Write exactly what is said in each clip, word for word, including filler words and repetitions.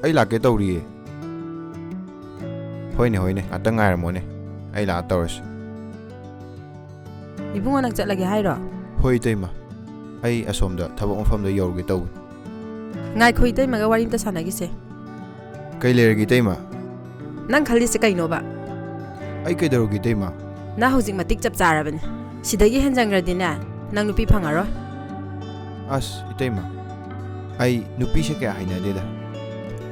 ꯑꯩ ꯂꯥꯛꯀꯦ ꯇꯧꯔꯤꯌꯦ꯫ ꯍꯣꯏꯅꯦ, ꯍꯣꯏꯅꯦ, ꯉꯥꯛꯇꯪ ꯉꯥꯏꯔꯝꯃꯣꯅꯦ, ꯑꯩ ꯂꯥꯛꯑ ꯇꯧꯔꯁꯤ꯫ ꯏꯕꯨꯡꯉꯣ, ꯅꯪ ꯆꯠꯂꯒꯦ ꯍꯥꯏꯔꯣ? ꯍꯣꯏ, ꯏꯇꯩꯃ, ꯑꯩ ꯑꯁꯣꯝꯗ ꯊꯕꯛ ꯃꯐꯝꯗ ꯌꯧꯔꯨꯒꯦ ꯇꯧꯕꯅꯤ꯫ ꯉꯥꯏꯈꯣ, ꯏꯇꯩꯃꯒ ꯋꯥꯔꯤ ꯑꯝꯇ ꯁꯥꯟꯅꯈꯤꯁꯦ꯫ ꯀꯩ ꯂꯩꯔꯒꯦ, ꯏꯇꯩꯃ? ꯅꯪ ꯈꯜꯂꯤꯁꯦ ꯀꯩꯅꯣꯕ? ꯑꯩ ꯀꯩꯗꯧꯔꯒꯦ, ꯏꯇꯩꯃ? ꯅꯪ ꯍꯧꯖꯤꯛ ꯃꯇꯤꯛ ꯆꯞ ꯆꯥꯔꯕꯅꯦ꯫ ꯁꯤꯗꯒꯤ ꯍꯦꯟꯖꯟꯈ꯭ꯔꯗꯤꯅꯦ, ꯅꯪ ꯅꯨꯄꯤ ꯐꯪꯉꯔꯣꯏ꯫ ꯑꯁ, ꯏꯇꯩꯃ, ꯑꯩ ꯅꯨꯄꯤꯁꯦ ꯀꯌꯥ ꯍꯩꯅꯗꯦꯗ꯫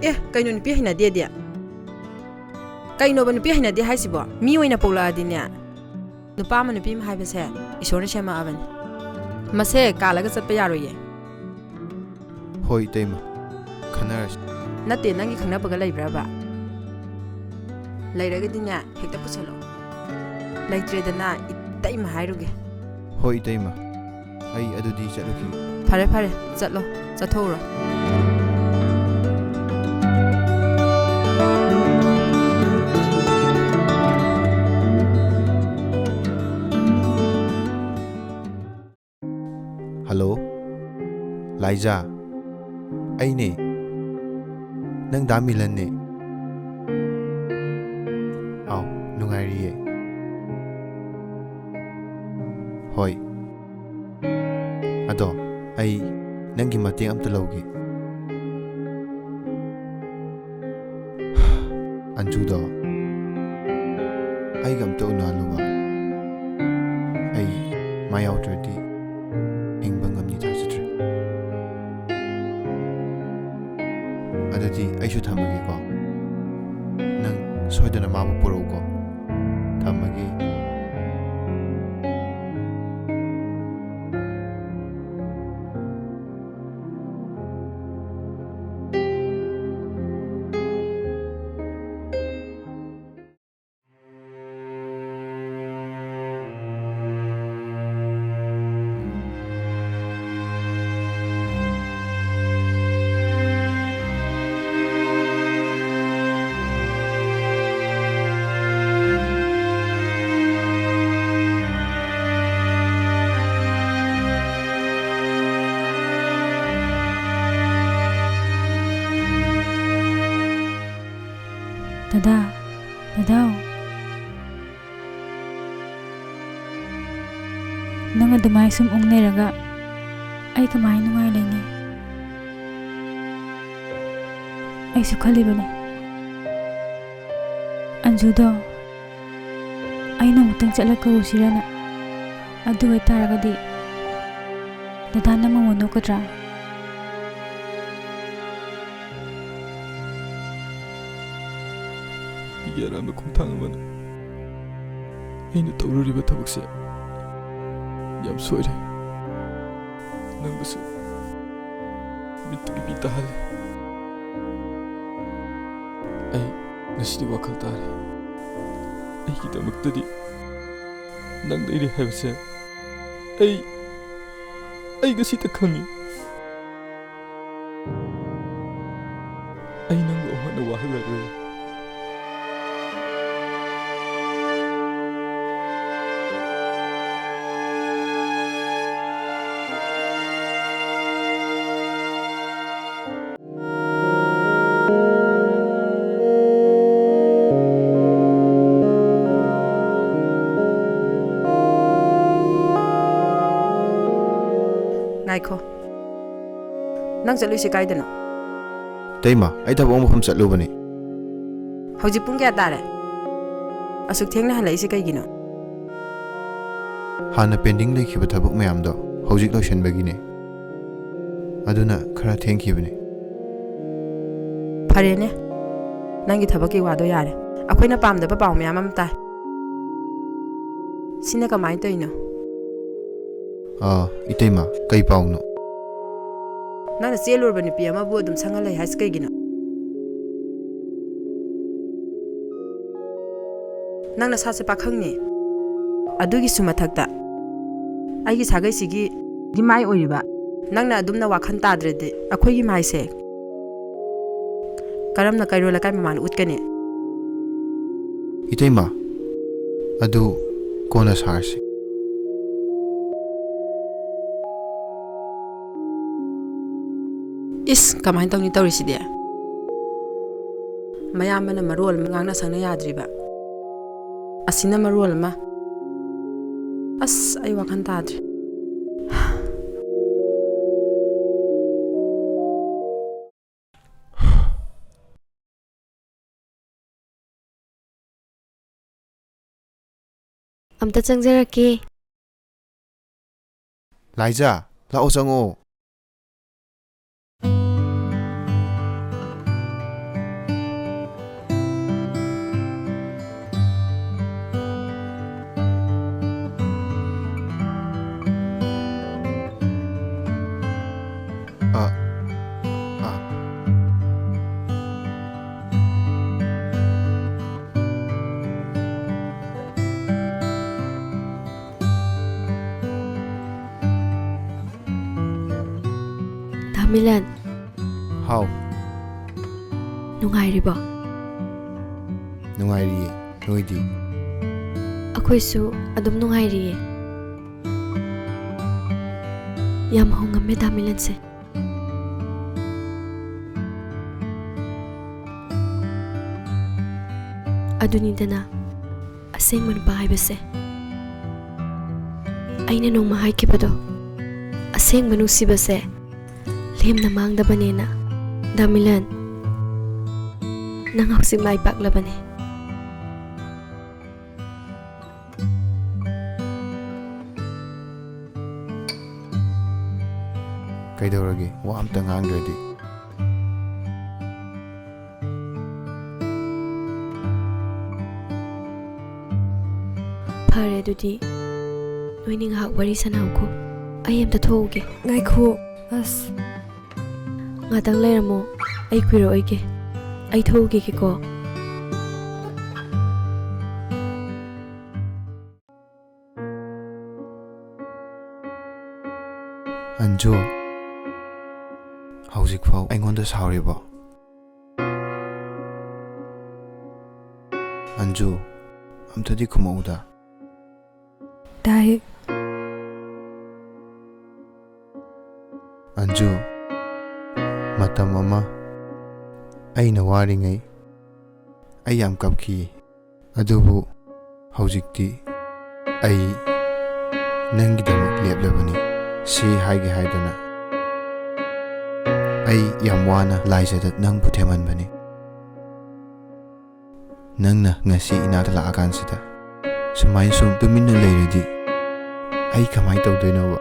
ꯑꯦ, ꯀꯩꯅꯣ ꯅꯨꯄꯤ ꯍꯩꯅꯗꯦꯗꯤ? ꯀꯩꯅꯣꯕ ꯅꯨꯄꯤ ꯍꯩꯅꯗꯦ ꯍꯥꯏꯁꯤꯕꯣ? ꯃꯤ ꯑꯣꯏꯅ ꯄꯣꯛꯂꯛꯑꯗꯤꯅꯦ, ꯅꯨꯄꯥ ꯑꯃ ꯅꯨꯄꯤ ꯑꯃ ꯍꯥꯏꯕꯁꯦ ꯏꯁꯣꯔꯅ ꯁꯦꯝꯃꯛꯑꯕꯅꯤ꯫ ꯃꯁꯦ ꯀꯥꯜꯂꯒ ꯆꯠꯄ ꯌꯥꯔꯣꯏꯌꯦ꯫ ꯍꯣꯏ, ꯏꯇꯩꯃ, ꯈꯟꯅꯔꯁꯤ꯫ ꯅꯠꯇꯦ, ꯅꯪꯒꯤ ꯈꯪꯅꯕꯒ ꯂꯩꯕ꯭ꯔꯕ? ꯂꯩꯔꯒꯗꯤꯅꯦ, ꯍꯦꯛꯇ ꯄꯨꯁꯜꯂꯣ꯫ ꯂꯩꯇ꯭ꯔꯦꯗꯅ, ꯏꯇꯩꯃ ꯍꯥꯏꯔꯨꯒꯦ꯫ ꯍꯣꯏ, ꯏꯇꯩꯃ, ꯑꯩ ꯑꯗꯨꯗꯤ ꯆꯠꯂꯨꯈꯤꯒꯦ꯫ ꯐꯔꯦ, ꯐꯔꯦ, ꯆꯠꯂꯣ, ꯆꯠꯊꯣꯛꯎꯔꯣ꯫ ꯍꯜꯂꯣ, ꯂꯥꯏꯖꯥ, ꯑꯩꯅꯦ, ꯅꯪ ꯗꯥ ꯃꯤꯂꯟꯅꯦ꯫ ꯑꯥꯎ, ꯅꯨꯡꯉꯥꯏꯔꯤꯌꯦ꯫ ꯍꯣꯏ꯫ ꯑꯗꯣ ꯑꯩ ꯅꯪꯒꯤ ꯃꯇꯦꯡ ꯑꯝꯇ ꯂꯧꯒꯦ꯫ ꯑꯟꯖꯨꯗꯣ ꯑꯩꯒ ꯑꯝꯇ ꯎꯅꯍꯜꯂꯨꯕ꯫ ꯑꯩ ꯃꯥ ꯌꯥꯎꯗ꯭ꯔꯗꯤ ꯍꯤꯡꯕ ꯉꯝꯅꯤ ꯊꯥꯖꯗ꯭ꯔꯦ꯫ ꯑꯗꯨꯗꯤ ꯑꯩꯁꯨ ꯊꯝꯃꯒꯦꯀꯣ꯫ ꯅꯪ ꯁꯣꯏꯗꯅ ꯃꯥꯕꯨ ꯄꯨꯔꯛꯎꯀꯣ꯫ ꯊꯝꯃꯒꯦ꯫ ꯗꯥ, ꯗꯥꯗꯥꯎ꯫ ꯅꯪ ꯑꯗꯨꯃꯥꯏ ꯁꯨꯝ ꯎꯪ ꯂꯩꯔꯒ ꯑꯩ ꯀꯃꯥꯏ ꯅꯨꯡꯉꯥꯏ ꯂꯩꯅꯤ? ꯑꯩꯁꯨ ꯈꯜꯂꯤꯕꯅꯤ꯫ ꯑꯟꯖꯨꯗꯣ, ꯑꯩꯅ ꯑꯃꯨꯛꯇꯪ ꯆꯠꯂ ꯀꯧꯔꯨꯁꯤꯔꯅ꯫ ꯑꯗꯨ ꯑꯣꯏꯇꯥꯔꯒꯗꯤ ꯗꯗꯥ ꯅꯪ ꯑꯃꯨꯛ ꯅꯣꯛꯀꯗ꯭ꯔꯥ? ꯑꯩꯒꯤ ꯑꯔꯥꯟꯕ ꯈꯣꯡꯊꯥꯡ ꯑꯃꯅ ꯑꯩꯅ ꯇꯧꯔꯨꯔꯤꯕ ꯊꯕꯛꯁꯦ ꯌꯥꯝ ꯁꯣꯏꯔꯦ꯫ ꯅꯪꯕꯨꯁꯨ ꯃꯤꯠꯇꯒꯤ ꯄꯤ ꯇꯥꯍꯜꯂꯦ꯫ ꯑꯩ ꯉꯁꯤꯗꯤ ꯋꯥꯈꯜ ꯇꯥꯔꯦ꯫ ꯑꯩꯒꯤꯗꯃꯛꯇꯗꯤ ꯅꯪ ꯂꯩꯔꯤ ꯍꯥꯏꯕꯁꯦ ꯑꯩ, ꯑꯩ ꯉꯁꯤꯇ ꯈꯪꯉꯤ꯫ ꯑꯩ ꯅꯪꯕꯨ ꯑꯃꯨꯛ ꯍꯟꯅ ꯋꯥꯍꯜꯂꯔꯣꯏ꯫ ꯉꯥꯏꯈꯣ꯫ ꯅꯪ ꯆꯠꯂꯨꯏꯁꯦ ꯀꯥꯏꯗꯅꯣ? ꯏꯇꯩꯃ, ꯑꯩ ꯊꯕꯛ ꯃꯐꯝ ꯆꯠꯂꯨꯕꯅꯤ꯫ ꯍꯧꯖꯤꯛ ꯄꯨꯡ ꯀꯌꯥ ꯇꯥꯔꯦ? ꯑꯁꯨꯛ ꯊꯦꯡꯅ ꯍꯜꯂꯛꯏꯁꯦ ꯀꯩꯒꯤꯅꯣ? ꯍꯥꯟꯅ pending ꯂꯩꯈꯤꯕ ꯊꯕꯛ ꯃꯌꯥꯝꯗꯣ ꯍꯧꯖꯤꯛ ꯂꯣꯏꯁꯤꯟꯕꯒꯤꯅꯦ꯫ ꯑꯗꯨꯅ ꯈꯔ ꯊꯦꯡꯈꯤꯕꯅꯦ꯫ ꯐꯔꯦꯅꯦ, ꯅꯪꯒꯤ ꯊꯕꯛꯀꯤ ꯋꯥꯗꯣ ꯌꯥꯔꯦ꯫ ꯑꯩꯈꯣꯏꯅ ꯄꯥꯝꯗꯕ ꯄꯥꯎ ꯃꯌꯥꯝ ꯑꯃ ꯇꯥꯏ꯫ ꯁꯤꯅ ꯀꯃꯥꯏꯅ ꯇꯧꯔꯤꯅꯣ? ꯑꯥ, ꯏꯇꯩꯃ, ꯀꯩ ꯄꯥꯎꯅꯣ? ꯅꯪꯅ ꯆꯦꯜꯂꯨꯔꯕ ꯅꯨꯄꯤ ꯑꯃꯕꯨ ꯑꯗꯨꯝ ꯁꯪꯉ ꯂꯩ ꯍꯥꯏꯁꯤ ꯀꯩꯒꯤꯅꯣ? ꯅꯪ ꯅꯁꯥꯁꯦ ꯄꯥꯈꯪꯅꯤ꯫ ꯑꯗꯨꯒꯤꯁꯨ ꯃꯊꯛꯇ ꯑꯩꯒꯤ ꯁꯥꯒꯩꯁꯤꯒꯤ ꯃꯥꯏ ꯑꯣꯏꯔꯤꯕ ꯅꯪꯅ ꯑꯗꯨꯝꯅ ꯋꯥꯈꯜ ꯇꯥꯗ꯭ꯔꯗꯤ ꯑꯩꯈꯣꯏꯒꯤ ꯃꯥꯏꯁꯦ ꯀꯔꯝꯅ ꯀꯩꯔꯣꯜ ꯂꯩꯀꯥꯏ ꯃꯃꯥꯡꯗ ꯎꯠꯀꯅꯤ? ꯏꯇꯩꯃ, ꯑꯗꯨ ꯀꯣꯟꯅ ꯁꯥꯔꯁꯤ꯫ ꯏꯁ, ꯀꯃꯥꯏꯅ ꯇꯧꯅꯤ ꯇꯧꯔꯤꯁꯤꯗꯤ? ꯃꯌꯥꯝꯕꯅ ꯃꯔꯣꯜ ꯑꯃ ꯉꯥꯡꯅ ꯁꯪꯅ ꯌꯥꯗ꯭ꯔꯤꯕ꯫ ꯑꯁꯤꯅ ꯃꯔꯣꯜ ꯑꯃ꯫ ꯑꯁ, ꯑꯩ ꯋꯥꯈꯜ ꯇꯥꯗ꯭ꯔꯦ꯫ ꯑꯝꯇ ꯆꯪꯖꯔꯛꯀꯦ꯫ ꯂꯥꯏꯖꯥ, ꯂꯥꯛꯑꯣ, ꯆꯪꯉꯛꯑꯣ꯫ ꯑ, ꯑ꯫ ꯗꯥ ꯃꯤꯂꯟ꯫ ꯍꯥꯎ꯫ ꯅꯨꯡꯉꯥꯏꯔꯤꯕꯣ? ꯅꯨꯡꯉꯥꯏꯔꯤꯌꯦ꯫ ꯅꯣꯏꯗꯤ? ꯑꯩꯈꯣꯏꯁꯨ ꯑꯗꯨꯝ ꯅꯨꯡꯉꯥꯏꯔꯤꯌꯦ꯫ ꯌꯥꯝ ꯍꯣꯡꯉꯝꯃꯦ ꯗꯥ ꯃꯤꯂꯟꯁꯦ꯫ ꯑꯗꯨꯅꯤꯗꯅ ꯑꯁꯦꯡꯕ ꯅꯨꯄꯥ ꯍꯥꯏꯕꯁꯦ꯫ ꯑꯩꯅ ꯅꯣꯡꯃ ꯍꯥꯏꯈꯤꯕꯗꯣ, ꯑꯁꯦꯡꯕ ꯅꯨꯡꯁꯤꯕꯁꯦ ꯂꯦꯝꯅ ꯃꯥꯡꯗꯕꯅꯦꯅ꯫ ꯗꯥ ꯃꯤꯂꯟ, ꯅꯪ ꯍꯧꯖꯤꯛ ꯃꯥꯏ ꯄꯥꯛꯂꯕꯅꯦ꯫ ꯀꯩꯗꯧꯔꯒꯦ? ꯋꯥ ꯑꯝꯇ ꯉꯥꯡꯗ꯭ꯔꯗꯤ꯫ ꯐꯔꯦ, ꯑꯗꯨꯗꯤ ꯅꯣꯏꯅꯤ ꯉꯥꯏꯍꯥꯛ ꯋꯥꯔꯤ ꯁꯥꯟꯅꯧꯀꯣ꯫ ꯑꯩ ꯑꯝꯇ ꯊꯣꯛꯎꯒꯦ꯫ ꯉꯥꯏꯈꯣ, ꯑꯁ꯫ ꯉꯥꯛꯇꯪ ꯂꯩꯔꯝꯃꯣ, ꯑꯩ ꯀꯨꯏꯔꯛꯑꯣꯏꯒꯦ꯫ ꯑꯩ ꯊꯣꯛꯎꯈꯤꯒꯦꯀꯣ꯫ ꯑꯟꯖꯨ, ꯍꯧꯖꯤꯛꯐꯥꯎ ꯑꯩꯉꯣꯟꯗ ꯁꯥꯎꯔꯤꯕꯣ? ꯑꯟꯖꯨ, ꯑꯝꯇꯗꯤ ꯈꯨꯝꯃꯛꯎꯗ꯫ ꯇꯥꯏ꯫ ꯑꯟꯖꯨ, ꯃꯇꯝ ꯑꯃ ꯑꯩꯅ ꯋꯥꯔꯤꯉꯩ, ꯑꯩ ꯌꯥꯝ ꯀꯞꯈꯤ꯫ ꯑꯗꯨꯕꯨ ꯍꯧꯖꯤꯛꯇꯤ ꯑꯩ ꯅꯪꯒꯤꯗꯃꯛ ꯂꯦꯞꯂꯕꯅꯤ꯫ ꯁꯤ ꯍꯥꯏꯒꯦ ꯍꯥꯏꯗꯅ ꯑꯩ ꯌꯥꯝ ꯋꯥꯅ ꯂꯥꯏꯖꯗ ꯅꯪꯕꯨ ꯊꯦꯝꯍꯟꯕꯅꯤ꯫ ꯅꯪꯅ ꯉꯁꯤ ꯏꯅꯥꯛꯇ ꯂꯥꯛꯑꯀꯥꯟꯁꯤꯗ ꯁꯨꯃꯥꯏꯅ ꯁꯨꯝ ꯇꯨꯃꯤꯟꯅ ꯂꯩꯔꯗꯤ ꯑꯩ ꯀꯃꯥꯏꯅ ꯇꯧꯗꯣꯏꯅꯣꯕ?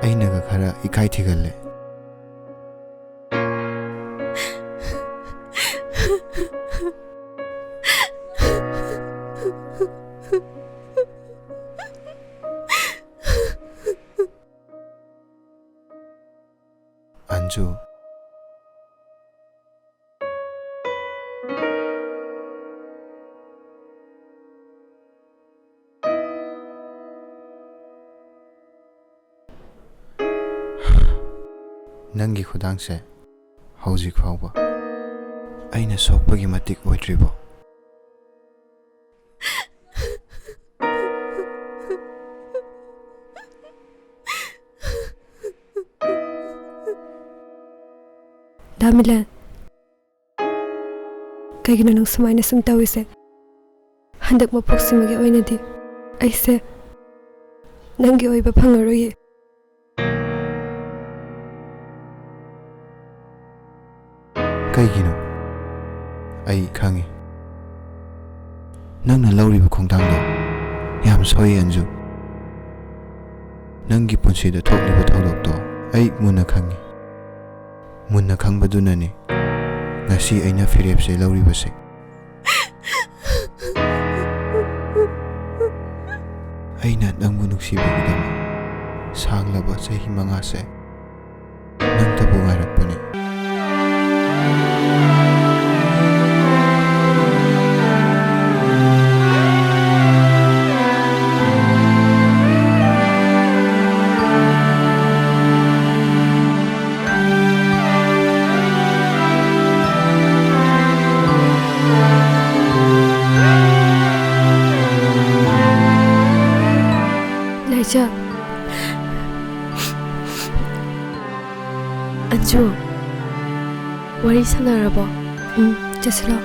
ꯑꯩꯅꯒ ꯈꯔ ꯏꯀꯥꯏ ꯊꯤꯒꯜꯂꯦ꯫ ꯑꯟꯖꯨ꯫ ꯅꯪꯒꯤ ꯈꯨꯗꯥꯡꯁꯦ ꯍꯧꯖꯤꯛ ꯐꯥꯎꯕ ꯑꯩꯅ ꯁꯣꯛꯄꯒꯤ ꯃꯇꯤꯛ ꯑꯣꯏꯗ꯭ꯔꯤꯕꯣ? ꯗꯥ ꯃꯤꯂꯟ, ꯀꯩꯒꯤꯅꯣ ꯅꯪ ꯁꯨꯃꯥꯏꯅ ꯁꯨꯝ ꯇꯧꯔꯤꯁꯦ? ꯍꯟꯗꯛ ꯃꯄꯣꯛꯁꯤꯃꯒꯤ ꯑꯣꯏꯅꯗꯤ ꯑꯩꯁꯦ ꯅꯪꯒꯤ ꯑꯣꯏꯕ ꯐꯪꯉꯔꯣꯏꯌꯦ꯫ ꯀꯩꯒꯤꯅꯣ? ꯑꯩ ꯈꯪꯉꯤ꯫ ꯅꯪꯅ ꯂꯧꯔꯤꯕ ꯈꯣꯡꯊꯥꯡꯗꯣ ꯌꯥꯝ ꯁꯣꯏ, ꯑꯟꯖꯨ꯫ ꯅꯪꯒꯤ ꯄꯨꯟꯁꯤꯗ ꯊꯣꯛꯂꯤꯕ ꯊꯧꯗꯣꯛꯇꯣ ꯑꯩ ꯃꯨꯟꯅ ꯈꯪꯉꯤ꯫ ꯃꯨꯟꯅ ꯈꯪꯕꯗꯨꯅꯅꯤ ꯉꯁꯤ ꯑꯩꯅ ꯐꯤꯔꯦꯞꯁꯦ ꯂꯧꯔꯤꯕꯁꯦ꯫ ꯑꯩꯅ ꯅꯪꯕꯨ ꯅꯨꯡꯁꯤꯕꯒꯤꯗꯃꯛ ꯁꯥꯡꯂꯕ ꯆꯍꯤ ꯃꯉꯥꯁꯦ ꯅꯪꯇꯕꯨ ꯉꯥꯏꯔꯛꯄꯅꯤ꯫ ꯂꯥꯏꯖ꯫ ꯑꯟꯖꯨ, ꯋꯥꯔꯤ ꯁꯥꯟꯅꯔꯕꯣ? ꯎꯝ, ꯆꯠꯁꯤꯂꯥꯎ꯫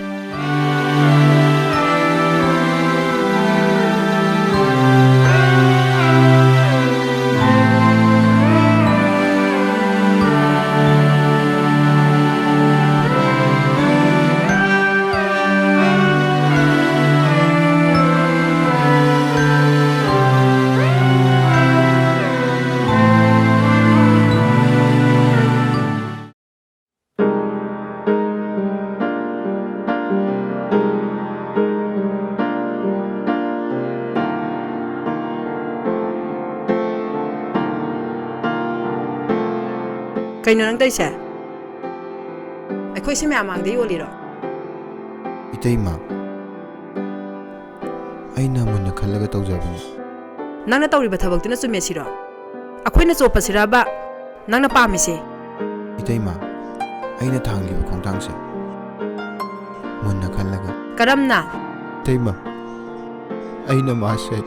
ꯀꯩꯅꯣ ꯅꯪ ꯇꯧꯔꯤꯁꯦ? ꯑꯩꯈꯣꯏ ꯁꯤ ꯃꯌꯥꯝ ꯃꯥꯡꯗ ꯌꯣꯜꯂꯤꯔꯣ? ꯏꯇꯩꯃ, ꯑꯩꯅ ꯃꯨꯟꯅ ꯈꯜꯂꯒ ꯇꯧꯖꯕꯅꯤ꯫ ꯅꯪꯅ ꯇꯧꯔꯤꯕ ꯊꯕꯛꯇꯨꯅ ꯆꯨꯝꯃꯦ ꯁꯤꯔꯣ? ꯑꯩꯈꯣꯏꯅ ꯆꯣꯞꯄꯁꯤꯔꯕ ꯅꯪꯅ ꯄꯥꯝꯃꯤꯁꯦ? ꯏꯇꯩꯃ, ꯑꯩꯅ ꯊꯥꯡꯂꯤꯕ ꯈꯣꯡꯊꯥꯡꯁꯦ ꯃꯨꯟꯅ ꯈꯜꯂꯒ꯫ ꯀꯔꯝꯅ? ꯏꯇꯩꯃ, ꯑꯩꯅ ꯃꯥꯁꯦ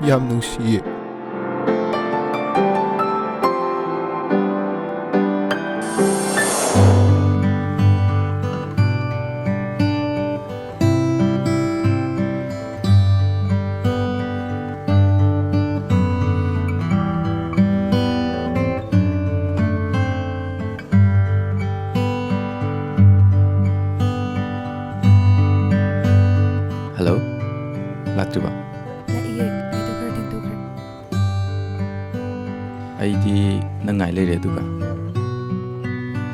ꯌꯥꯝ ꯅꯨꯡꯁꯤꯌꯦ꯫ ꯍꯜꯂꯣ, ꯂꯥꯛꯇ꯭ꯔꯤꯕꯣ? ꯂꯥꯛꯏꯌꯦ, ꯑꯩꯗꯣ ꯈꯔ ꯊꯦꯡꯗꯣꯛꯈ꯭ꯔꯦ꯫ ꯑꯩꯗꯤ ꯅꯪ ꯉꯥꯏ ꯂꯩꯔꯦ ꯑꯗꯨꯒ꯫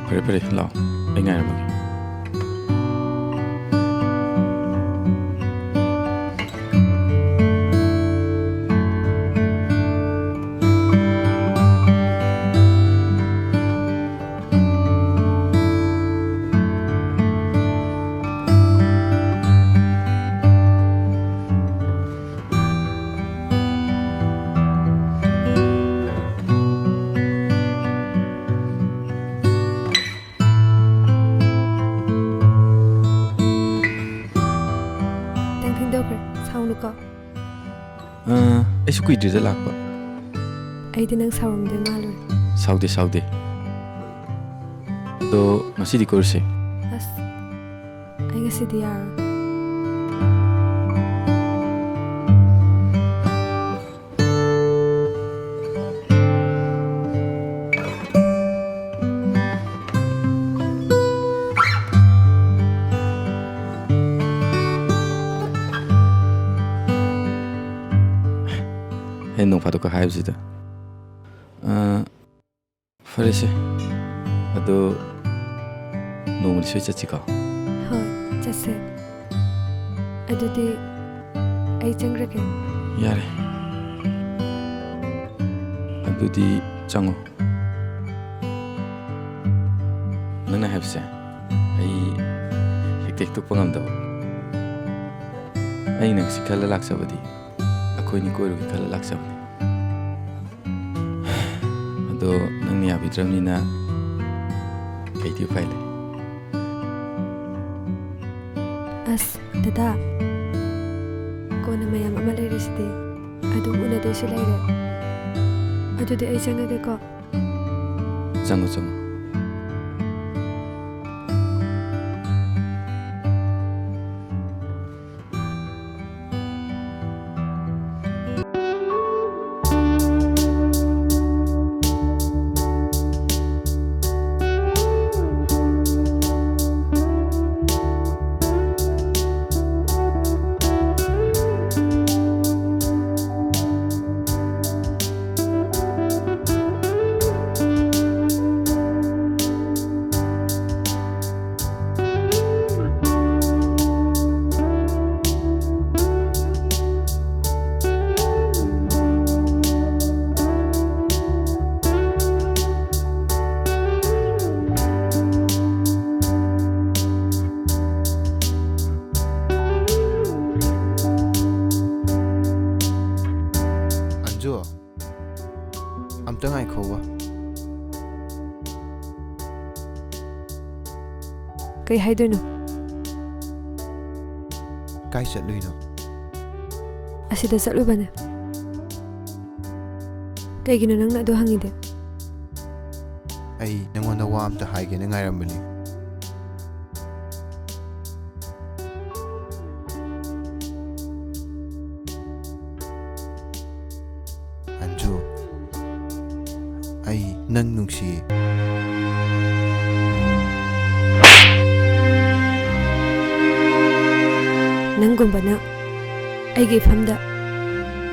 ꯐꯔꯦ, ꯐꯔꯦ, ꯂꯥꯛꯑꯣ, ꯑꯩ ꯉꯥꯏꯔꯝꯃꯒꯦ꯫ ꯅꯪ ꯊꯦꯡꯗꯣꯛꯈ꯭ꯔꯦ, ꯁꯥꯎꯅꯨꯀꯣ꯫ ꯑ, ꯑꯩꯁꯨ ꯀꯨꯏꯗ꯭ꯔꯤꯗ ꯂꯥꯛꯄ꯫ ꯑꯩꯗꯤ ꯅꯪ ꯁꯥꯎꯔꯝꯗꯣꯏ ꯃꯥꯜꯂꯨꯔꯦ꯫ ꯁꯥꯎꯗꯦ, ꯁꯥꯎꯗꯦ꯫ ꯑꯗꯣ ꯉꯁꯤꯗꯤ ꯀꯣꯏꯔꯨꯁꯦ꯫ ꯑꯁ, ꯑꯩ ꯉꯁꯤꯗꯤ ꯌꯥꯔꯣꯏ꯫ ꯍꯦ, ꯅꯣꯡ ꯐꯥꯗꯣꯛꯀ ꯍꯥꯏꯕꯁꯤꯗ꯫ ꯑ, ꯐꯔꯦꯁꯦ꯫ ꯑꯗꯣ ꯅꯣꯡꯃꯗꯤ ꯁꯣꯏ ꯆꯠꯁꯤꯀꯣ? ꯍꯣꯏ, ꯆꯠꯁꯦ꯫ ꯑꯗꯨꯗꯤ ꯑꯩ ꯆꯪꯈ꯭ꯔꯒꯦ꯫ ꯌꯥꯔꯦ꯫ ꯑꯗꯨꯗꯤ ꯆꯪꯉꯣ꯫ ꯅꯪꯅ ꯍꯥꯏꯕꯁꯦ ꯑꯩ ꯍꯦꯛꯇ ꯍꯦꯛꯇꯣꯛꯄ ꯉꯝꯗꯕ꯫ ꯑꯩ ꯅꯪꯁꯤ ꯈꯜꯂ ꯂꯥꯛꯆꯕꯗꯤ, ꯑꯩꯈꯣꯏꯅꯤ ꯀꯣꯏꯔꯨꯒꯦ ꯈꯜꯂ ꯂꯥꯛꯆꯕꯅꯤ꯫ ꯑꯗꯣ ꯅꯪꯅ ꯌꯥꯕꯤꯗ꯭ꯔꯕꯅꯤꯅ ꯀꯩꯗꯤ ꯎꯄꯥꯏ ꯂꯩ? ꯑꯁ, ꯗꯗꯥ, ꯀꯣꯟꯅ ꯃꯌꯥꯝ ꯑꯃ ꯂꯩꯔꯤꯁꯤꯗꯤ꯫ ꯑꯗꯨꯝ ꯎꯅꯗꯣꯏꯁꯨ ꯂꯩꯔꯦ꯫ ꯑꯗꯨꯗꯤ ꯑꯩ ꯆꯪꯉꯒꯦꯀꯣ꯫ ꯆꯪꯉꯣ, ꯆꯪꯉꯣ꯫ ꯑꯟꯖꯨ, ꯑꯝꯇ ꯉꯥꯏꯈꯣꯕ꯫ ꯀꯩ ꯍꯥꯏꯗꯣꯏꯅꯣ? ꯀꯥꯏ ꯆꯠꯂꯨꯏꯅꯣ? ꯑꯁꯤꯗ ꯆꯠꯂꯨꯕꯅꯦ꯫ ꯀꯩꯒꯤꯅꯣ ꯅꯪꯅ ꯑꯗꯨ ꯍꯪꯉꯤꯗꯤ? ꯑꯩ ꯅꯪꯉꯣꯟꯗ ꯋꯥ ꯑꯝꯇ ꯍꯥꯏꯒꯦꯅ ꯉꯥꯏꯔꯝꯕꯅꯤ꯫ ꯑꯟꯖꯨ, ꯑꯩ ꯅꯪ ꯅꯨꯡꯁꯤꯌꯦ꯫ ꯅꯪꯒꯨꯝꯕꯅ ꯑꯩꯒꯤ ꯏꯐꯝꯗ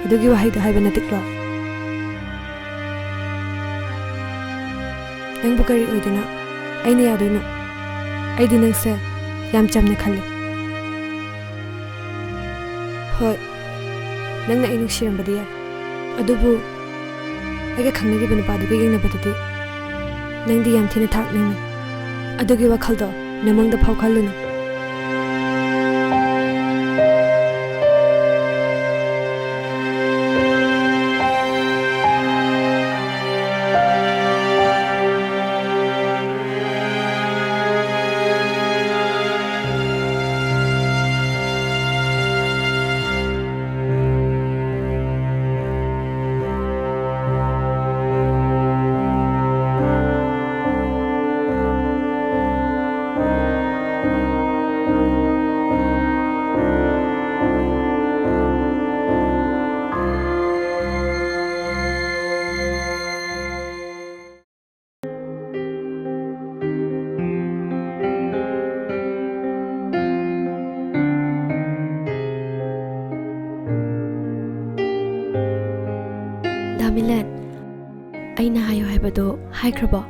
ꯑꯗꯨꯒꯤ ꯋꯥꯍꯩꯗꯣ ꯍꯥꯏꯕ ꯅꯠꯇꯤꯛꯂꯣ? ꯅꯪꯕꯨ ꯀꯔꯤ ꯑꯣꯏꯗꯅ ꯑꯩꯅ ꯌꯥꯗꯣꯏꯅꯣ? ꯑꯩꯗꯤ ꯅꯪꯁꯦ ꯌꯥꯝ ꯆꯝꯅ ꯈꯜꯂꯤ꯫ ꯍꯣꯏ, ꯅꯪꯅ ꯑꯩ ꯅꯨꯡꯁꯤꯔꯝꯕꯗꯤ ꯌꯥꯏ, ꯑꯗꯨꯕꯨ ꯑꯩꯒ ꯈꯪꯅꯔꯤꯕ ꯅꯨꯄꯥꯗꯨꯒ ꯌꯦꯡꯅꯕꯗꯗꯤ ꯅꯪꯗꯤ ꯌꯥꯝ ꯊꯤꯅ ꯊꯥꯛ ꯅꯦꯝꯃꯤ꯫ ꯑꯗꯨꯒꯤ ꯋꯥꯈꯜꯗꯣ ꯅꯃꯪꯗ ꯐꯥꯎ ꯈꯜꯂꯨꯅꯨ꯫ ꯗꯥ ꯃꯤꯂꯟ, ꯑꯩꯅ ꯍꯥꯏꯌꯨ ꯍꯥꯏꯕꯗꯣ ꯍꯥꯏꯈ꯭ꯔꯕꯣ?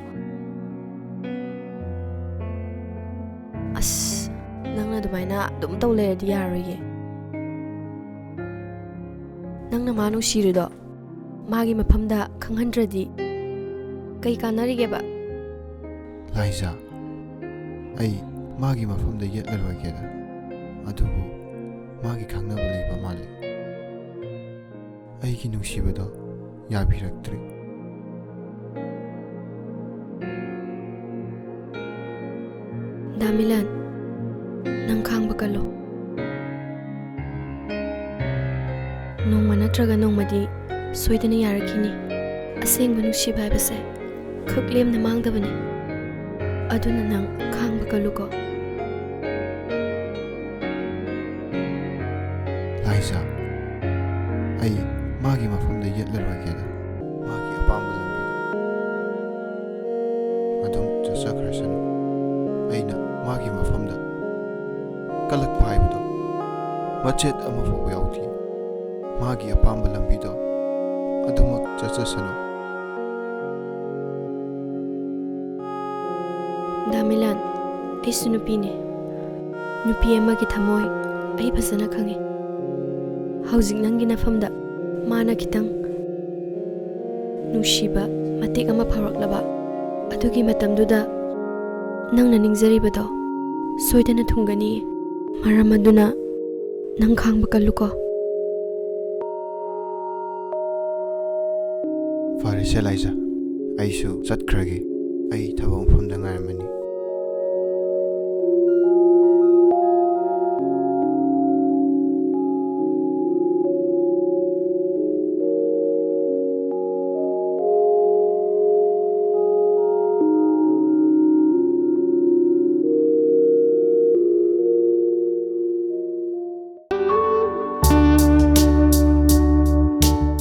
ꯑꯁ, ꯅꯪꯅ ꯑꯗꯨꯃꯥꯏꯅ ꯑꯗꯨꯝ ꯇꯧ ꯂꯩꯔꯗꯤ ꯌꯥꯔꯣꯏꯌꯦ꯫ ꯅꯪꯅ ꯃꯥ ꯅꯨꯡꯁꯤꯔꯤꯗꯣ ꯃꯥꯒꯤ ꯃꯐꯝꯗ ꯈꯪꯍꯟꯗ꯭ꯔꯗꯤ ꯀꯩ ꯀꯥꯟꯅꯔꯤꯒꯦꯕ? ꯂꯥꯏꯖꯥ, ꯑꯩ ꯃꯥꯒꯤ ꯃꯐꯝꯗ ꯌꯦꯠꯂꯔꯣꯏꯒꯦꯗ, ꯑꯗꯨꯕꯨ ꯃꯥꯒꯤ ꯈꯪꯅꯕ ꯂꯩꯕ ꯃꯥꯜꯂꯤ꯫ ꯑꯩꯒꯤ ꯅꯨꯡꯁꯤꯕꯗꯣ ꯌꯥꯕꯤꯔꯛꯇ꯭ꯔꯤ꯫ ꯗꯥ ꯃꯤꯂꯟ, ꯅꯪ ꯈꯥꯡꯕ ꯀꯜꯂꯣ꯫ ꯅꯣꯡꯃ ꯅꯠꯇ꯭ꯔꯒ ꯅꯣꯡꯃꯗꯤ ꯁꯣꯏꯗꯅ ꯌꯥꯔꯛꯈꯤꯅꯤ꯫ ꯑꯁꯦꯡꯕ ꯅꯨꯡꯁꯤꯕ ꯍꯥꯏꯕꯁꯦ ꯈꯛ ꯂꯦꯝꯅ ꯃꯥꯡꯗꯕꯅꯤ꯫ ꯑꯗꯨꯅ ꯅꯪ ꯈꯥꯡꯕ ꯀꯜꯂꯨꯀꯣ꯫ ꯂꯥꯏꯖꯥ, ꯑꯩ ꯃꯥꯒꯤ ꯃꯐꯝꯗ ꯌꯦꯠꯂꯔꯣꯏꯒꯦꯗ꯫ ꯃꯥꯒꯤ ꯑꯄꯥꯝꯕ ꯂꯝꯕꯤꯗ ꯑꯗꯨꯝ ꯆꯠꯆꯈ꯭ꯔꯁꯅꯨ꯫ ꯑꯩꯅ ꯃꯥꯒꯤ ꯃꯐꯝꯗ ꯀꯜꯂꯛꯄ ꯍꯥꯏꯕꯗꯣ ꯃꯆꯦꯠ ꯑꯃꯐꯥꯎ ꯌꯥꯎꯗꯦ꯫ ꯃꯥꯒꯤ ꯑꯄꯥꯝꯕ ꯂꯝꯕꯤꯗꯣ ꯑꯗꯨꯃꯛ ꯆꯠꯆꯁꯅꯨ꯫ ꯗꯥ ꯃꯤꯂꯟ, ꯑꯩꯁꯨ ꯅꯨꯄꯤꯅꯦ꯫ ꯅꯨꯄꯤ ꯑꯃꯒꯤ ꯊꯃꯣꯏ ꯑꯩ ꯐꯖꯅ ꯈꯪꯉꯤ꯫ ꯍꯧꯖꯤꯛ ꯅꯪꯒꯤ ꯅꯐꯝꯗ ꯃꯥꯅ ꯈꯤꯇꯪ ꯅꯨꯡꯁꯤꯕ ꯃꯇꯦꯛ ꯑꯃ ꯐꯥꯎꯔꯛꯂꯕ, ꯑꯗꯨꯒꯤ ꯃꯇꯝꯗꯨꯗ ꯅꯪꯅ ꯅꯤꯡꯖꯔꯤꯕꯗꯣ ꯁꯣꯏꯗꯅ ꯊꯨꯡꯒꯅꯤ꯫ ꯃꯔꯝ ꯑꯗꯨꯅ ꯅꯪ ꯈꯥꯡꯕ ꯀꯜꯂꯨꯀꯣ꯫ ꯐꯔꯦꯁꯦ ꯂꯥꯏꯖꯥ, ꯑꯩꯁꯨ ꯆꯠꯈ꯭ꯔꯒꯦ꯫ ꯑꯩ ꯊꯕꯛ ꯃꯐꯝꯗ ꯉꯥꯏꯔꯝꯃꯅꯤ꯫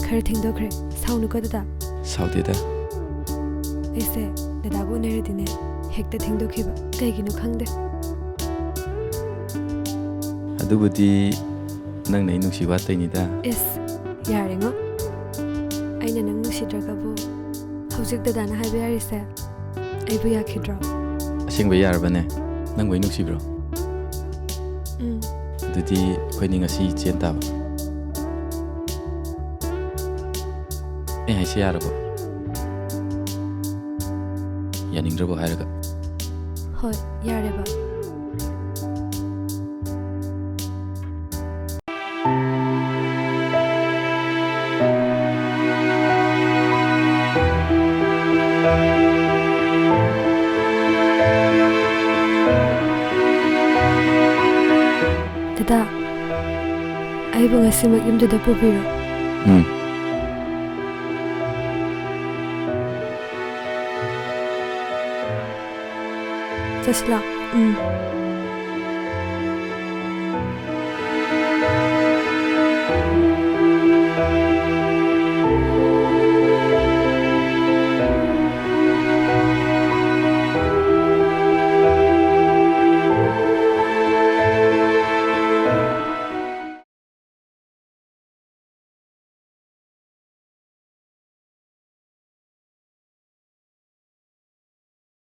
ꯈꯔ ꯊꯦꯡꯗꯣꯛꯈ꯭ꯔꯦ꯫ ꯁꯥꯎꯅꯨꯀꯣ ꯗꯗꯥ꯫ ꯁꯥꯎꯗꯦꯗ꯫ ꯑꯩꯁꯦ ꯗꯗꯥꯕꯨ ꯎꯅꯔꯗꯤꯅꯦ, ꯍꯦꯛꯇ ꯊꯦꯡꯗꯣꯛꯈꯤꯕ꯫ ꯀꯩꯒꯤꯅꯣ ꯈꯪꯗꯦ꯫ ꯑꯗꯨꯕꯨꯗꯤ ꯅꯪꯅ ꯑꯩ ꯅꯨꯡꯁꯤ ꯋꯥꯠꯇꯣꯏꯅꯤꯗ꯫ ꯏꯁ, ꯌꯥꯔꯦꯉꯣ꯫ ꯑꯩꯅ ꯅꯪ ꯅꯨꯡꯁꯤꯗ꯭ꯔꯒꯕꯨ ꯍꯧꯖꯤꯛ ꯗꯗꯥꯅ ꯍꯥꯏꯕ ꯌꯥꯔꯤꯁꯦ ꯑꯩꯕꯨ ꯌꯥꯈꯤꯗ꯭ꯔꯣ? ꯑꯁꯦꯡꯕ ꯌꯥꯔꯕꯅꯦ? ꯅꯪꯕꯨ ꯑꯩ ꯅꯨꯡꯁꯤꯕ꯭ꯔꯣ? ꯎꯝ꯫ ꯑꯗꯨꯗꯤ ꯑꯩꯈꯣꯏꯅꯤ ꯉꯁꯤ ꯆꯦꯟ ꯇꯥꯕ꯫ ꯑꯩ ꯍꯥꯏꯁꯦ ꯌꯥꯔꯕꯣ? ꯌꯥꯅꯤꯡꯗ꯭ꯔꯕꯣ ꯍꯥꯏꯔꯒ? ꯍꯣꯏ, ꯌꯥꯔꯦꯕ꯫ ꯗꯗꯥ, ꯑꯩꯕꯨ ꯉꯁꯤꯃꯛ ꯌꯨꯝꯗꯨꯗ ꯄꯨꯕꯤꯔꯣ꯫ ꯎꯝ꯫ ꯆꯠꯁꯤꯂꯥ꯫ ꯎꯝ꯫